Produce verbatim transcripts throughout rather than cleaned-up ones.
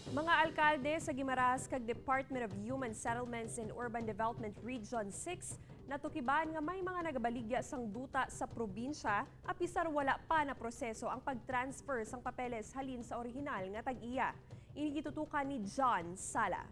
Mga alkalde sa Guimaras kag Department of Human Settlements and Urban Development Region six natukiban nga may mga nagabaligya sang duta sa probinsya, apisar wala pa naproseso ang pag-transfer sang papeles halin sa orihinal nga tag-iya. Ini gitutukan ni John Sala.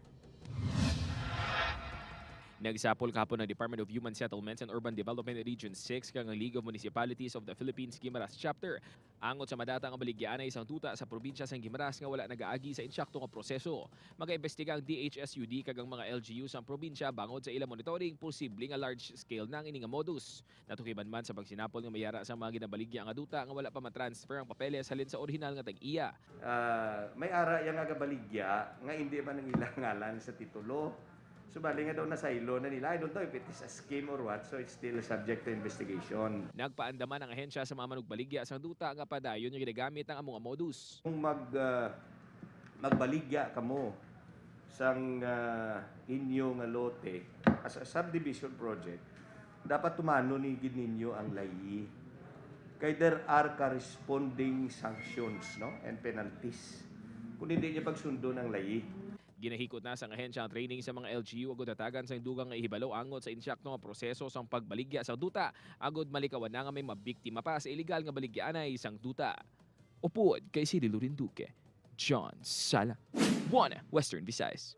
Nagsapol kahapon ang Department of Human Settlements and Urban Development Region six kag ang League of Municipalities of the Philippines Guimaras Chapter angot sa madata nga baligyaanay sang duta sa probinsya sang Guimaras nga wala nagaagi sa insakto nga proseso. Magaimbestiga ang D H S U D kag ang mga L G U sang probinsya bangod sa ila monitoring posible nga large scale na ang ini nga modus. Natukiban man sa pagsinapol nga may ara sa mga ginabaligya nga duta nga wala pa matransfer ang papeles halin sa orihinal nga tag-iya. Ah, may ara yang nagabaligya nga indi man ang ilang ngalan sa titulo. Subali nga daw nasaylo na nila. I don't know if it is a scheme or what, so it's still subject to investigation. Nagpaandaman ang ahensya sa mga manugbaligya sang duta nga padayon nga ginagamit ang amo nga modus. Kung mag, ah, magbaligya kamo sang, ah, inyo nga lote as a subdivision project, dapat tumanon ni gid ninyo ang layi. Kay there are corresponding sanctions, no, and penalties kung hindi niya pagsundon ang layi. Ginahikot na sang ahensya ang training sa mga L G U agud hatagan sang dugang nga ihibalo angot sa insakto nga proseso sang pagbaligya sang duta, agud malikawan na nga may mabiktima pa sa iligal nga baligyaanay sang duta. Upod kay City Loren Duque, John Sala, One Western Visayas.